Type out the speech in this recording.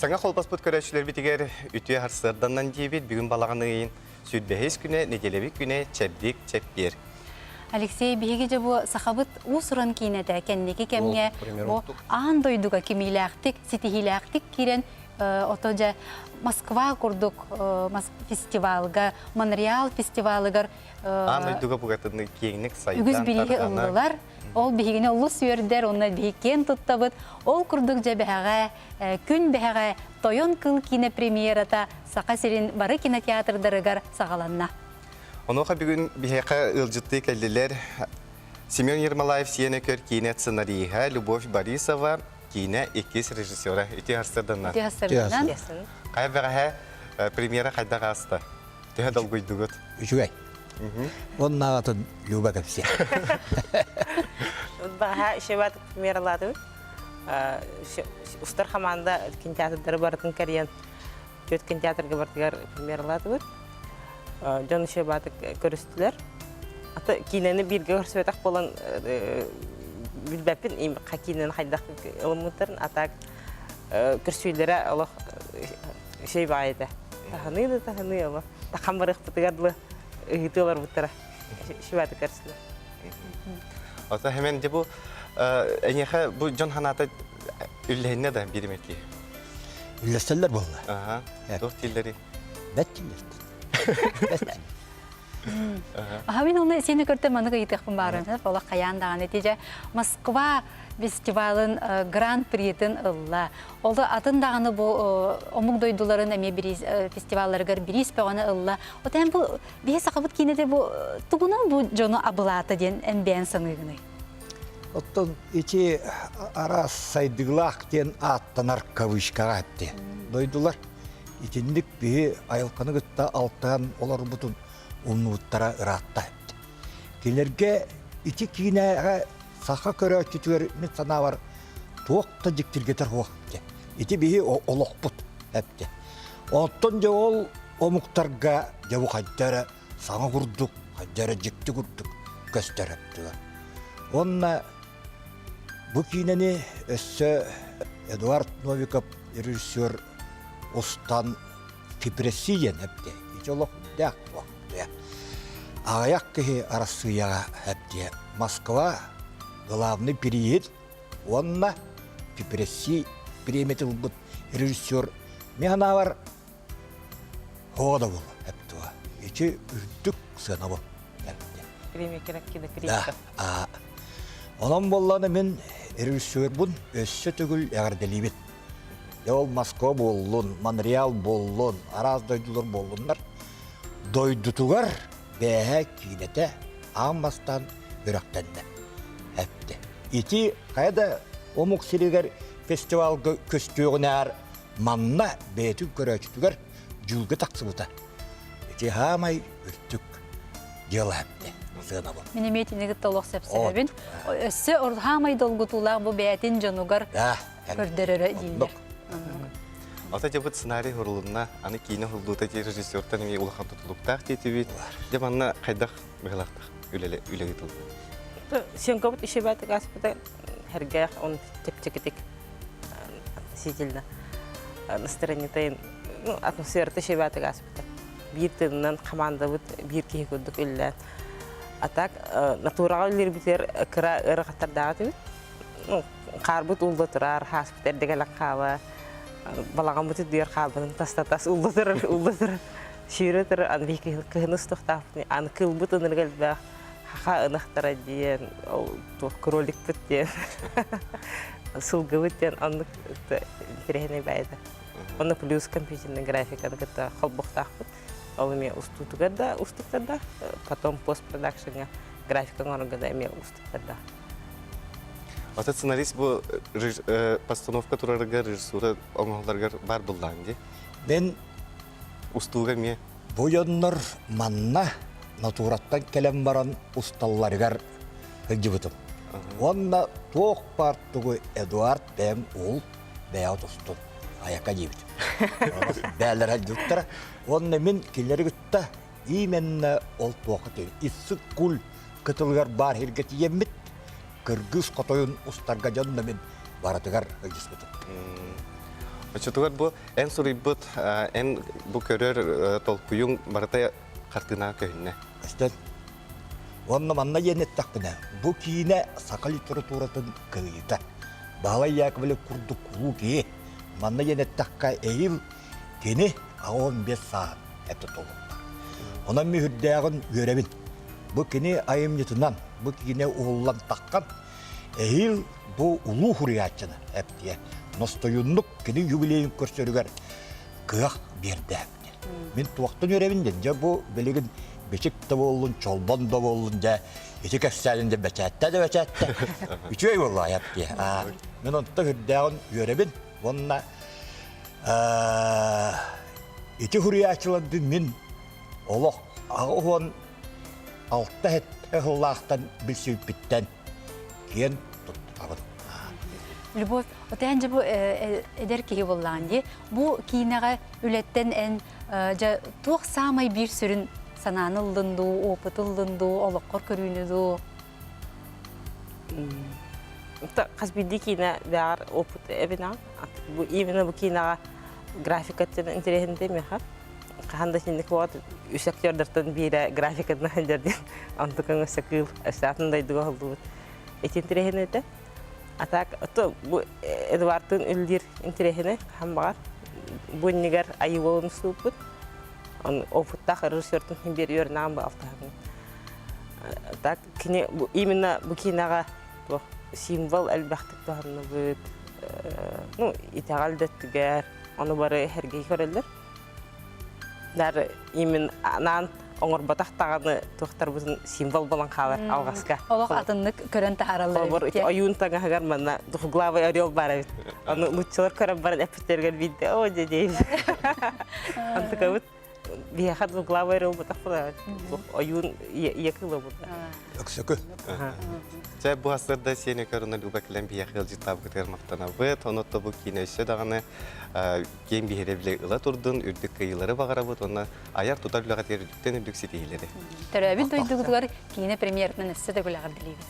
Саҥа холбоспут көрөөччүлэрбитигэр үтүө сарсыарданнан диэбит бүгүн балаҕан ыйын сүүрбэһис күнэ, нэдиэлэбит күнэ чэбдик чэппиэр. Алексей, биһиги дьэ бу сахабыт уус-уран киинэтэ кэнники кэмҥэ бу аан дойдуга кимиилээхтик, ситиһиилээхтик киирэн ото дьэ Москва курдук фестивалга, Монреал фестивалыгар аан дойдуга бугатынны киэҥник сайдан үгүс бирииһи ыллылар. Ол биһигини олус үөрдэр, уонна биһи киэн туттабыт. Ол курдук дьэ бэһэҕэ, күн бэһэҕэ Тойон кыл киинэ премьерата Саха сирин бары кинотеатрдарыгар саҕаланна. Онуоха бүгүн биһиэхэ ыалдьыттыы кэллилэр Семен Ермолаев сиэнэ көр киинэ сценариһа Любовь Борисова, киинэ иккис режиссера Ити Харсырданна. Ити Харсырданна. Хайа бэҕэһээ премьера хайдах ааста? Төһө долгуйдугут? Үчүгэй. Оннааҕытын Люба кэпсиэ. Баҕаһа шебат премьералаатыбыт. Устар хамаанда кинотеатрдары барытын кэрийэн түөрт кинотеатрга барытыгар премьералаатыбыт. Дьон шебаты көрүстүлэр. Ата киинэни бииргэ көрсүбэтэх буолан билбэппин киинэни хайдах ылыммыттарын, а так көрсүүлэрэ олох үчүгэй баҕайы этэ. Таһыныы да таһыныы олох. Тахан барыахпытыгар дылы ыһыытыы олорбуттара. Шибаты көрсүлэр. Ото хемен де бу эйиэхэ бу дьон ханаата үллэһиннэ да биир эмэ киһи. Үллэстэллэр буолла. Аха. Туох дииллэрий? Бэт дииллэр. Бэт. Аха мин оны сени көртө манык ыйытыахпын баарым. Олох хайаан даҕаны ити дьэ Москва фестивалын гран-притын ылла. Ол атын даҕаны бу омук дойдуларын эмиэ фестивалларыгар бириис бөҕөнү ылла. Отон бу биһи сахабыт киинэтэ бу тугунан бу дьону абылаата диэн эн бэйэн саныыгыный? Оттон ити араас сайдыылаах диэн ааттанар кавычкаҕа этти. Дойдулар итинник биһи айылҕаны кытта алтыһан олорбутун умнубуттара ыраатта. Кинилэргэ ити киинэҕэ саха көрөөччүтүгэр мин санаабар туох да дьиктиргэтэр суох этэ. Ити биһи олохпут эптэ. Оттон дьэ ол омуктарга дьэ бу хайда эрэ саҥа курдук, хайда эрэ дьикти курдук көстөр эптилэр. Уонна бу киинэни өссө Эдуард Новиков режиссер устан Кипресси диэн эптэ. Ити олох дээх туох. Аҕыйах киһи Арассыыйаҕа эптиэ. Москва главный приит уонна Кипресси премия ылбыт режиссер мин санаабар Һоо да буолла эптуа. Ити үрдүк сыана бу. Премия керек кинокритика. Да. Онон буоллаҕына мин режиссербун өссө төгүл эҕэрдэлиибин. Дьэ ол Москва буоллун, Монреал буоллун, араас дойдулар буоллуннар, дойдутугар бээһэ киинэтэ аан бастаан үрэхтэннэ. Эттэ. Ити хайа да омук сиригэр фестивалга көстүөҕүнээр манна бэйэтин көрөөччүтүгэр дьүүлгэ тахсыбыта. Ити хаамай үрдүк дьыала эбитэ сыанабыл. Мин эмиэ итини кытта олох сөпсөһөбүн. Өссө хаамай долгутуулаах бу бэйэтин дьонугар көрдөрөрө дииллэр. Ата дьабыт сценарий хурулунна, аны киинэ хуллуута ти режиссертан эмиэ улахан тутулуктаах диэтибит. Дьэ манна хайдах быһылаахтах үлэ үлэ ыытылла? Съемкабыт ишебэт гаспыта хэргээх он чэпчэкитик относительно настроениетайын ну, атмосферата шебэт гаспыта. Биир тылынан командабыт биир киһи курдук үллээн. А так натураҕа үллэрбитигэр кыра ыарахаттардаах этибит. Ну, хаарбыт уулла турар, хааспыт эрдэ кэлэн хаала, балаҕаммыт үрдүгэр хаалбытын тас уулла турар, уулла турар, сүүрэ турар, аны биһиги кыһын устуохтаахпыт, аны кылбыт ынырык элбэх, хаха ынахтара диэн, ол туох кроликпыт диэн, сылгыбыт диэн оннук интэриэһинэй баайда. Онно плюс компьютерный графиканы кытта холбуохтаахпыт. Ол эмиэ устуутугар да устуктардаах, потом постпродакшеҥҥа графика оҥорорго да эмиэ устуктардаах. Ата сценарист бу постановка турарыгар, режиссура оҥоһулларыгар баар буллаан дии. Мен устууга эмиэ бу дьоннор манна натураттан кэлэн баран усталларыгар сылдьыбытым. Уонна туох баар тугу Эдуард бэйэм уул бэйэҕэ тустун айака диэбит. Бээлэр сылдьыбыттара. Уонна мин кинилэри кытта именно ол туохха Иссык-Куль кытылыгар баар сиргэ тиийэммит кыргыз хотойун устарга дьонно мин барытыгар ыйыспытым. Оччотугар бу эн суруйбут, эн бу көрөр толкуйуҥ барыта хартыынаҕа көһүннэ. Көстөн. Уонна манна диэн эттэхпинэ, бу киинэ саха литературатын кыайыыта. Баһылай Яковлев курдук улуу киһи. Манна диэн эттэххэ, эһиил кини 85 сааһын этэ толордо. Онон мүһүрдээҕин үөрэбин. Бу кини айымньытынан, бу киинэ уһуллан таххан, эһиил бу улуу суруйааччыны эптиэ. Ностойуннук кини юбилейын көрсөрүгэр кыах биэрдэ. Мин туохтан үөрэбин диэн, дьэ бу билигин бичик да буоллун, чолбон да буоллун, дьэ ити кэпсээнин дьэ бэчээттэ да бэчээттэ. Үчүгэй буолла айап дии. Мин онто үрдээҕин үөрэбин уонна ити суруйааччылардыын мин олох 86 сэттэ сыллаахтан билсибиппиттэн киэн туттабын. Любовь, вот эн же бу эдэр киһи буоллаҕын дии. Бу киинэҕэ үлэттэн эн дьэ туох саамай биир сүрүн санааны ыллын дуу, опыт ыллын дуу, олоххор көрүүнү дуу? Хас биирдии киинэ бэҕэр опыт эбинэҕин. Бу именно бу киинэҕэ графикаттан интэриэһинтэй миэхэ. Хаһан да итинник буолат үс актердартан биирэ графикатынан сылдьар диэн онтукаҥ өссө кыыл өссө атын дойдуга уһуллубут. Ити интэриэһинэй этэ. А так то бу Эдуардтыын үллиир интэриэһинэй хаһан баҕар бу иннигэр айыы уолун устубуппут. Он опыттаах режиссертун иһин биэр үөрэнэҕин бу алтыһабын. Так кини именно бу киинэҕэ туох символ элбэхтик туһанныбыт. Ну, итэҕэл да өттүгэр ону бары сэргии көрөллөр. Даже именно анаан оҥорботох даҕаны туохтарбытын символ буолан хаалар алҕаска. Олох атыннык көрөн таһаараллар Холобур, эбит. ойуун таҥаһыгар манна двухглавый орел баар эбит. Ону нууччалар көрөн баран эппиттэригэр биирдэ оо дьэ диэбит. Антыкабыт биһиэхэ двухглавый орел ботах буолар. Ойуун ийэ кыыла буолла. Өксөкү. Чэ, бу сырда сиэни көрүнэ Люба кэлэн биһиэхэ ыалдьыттаабытыгар махтанабыт. Онон бу киинэ өссө даҕаны киэҥ биһирэбили ыла турдун, үрдүк кыайыылары баҕарабыт уонна айар-тутар үлэҕитигэр үрдүктэн үрдүк ситиһиилэри. Төрөөбүт дойдугутугар киинэ премьератынан өссө да күлэҕэр билиибит.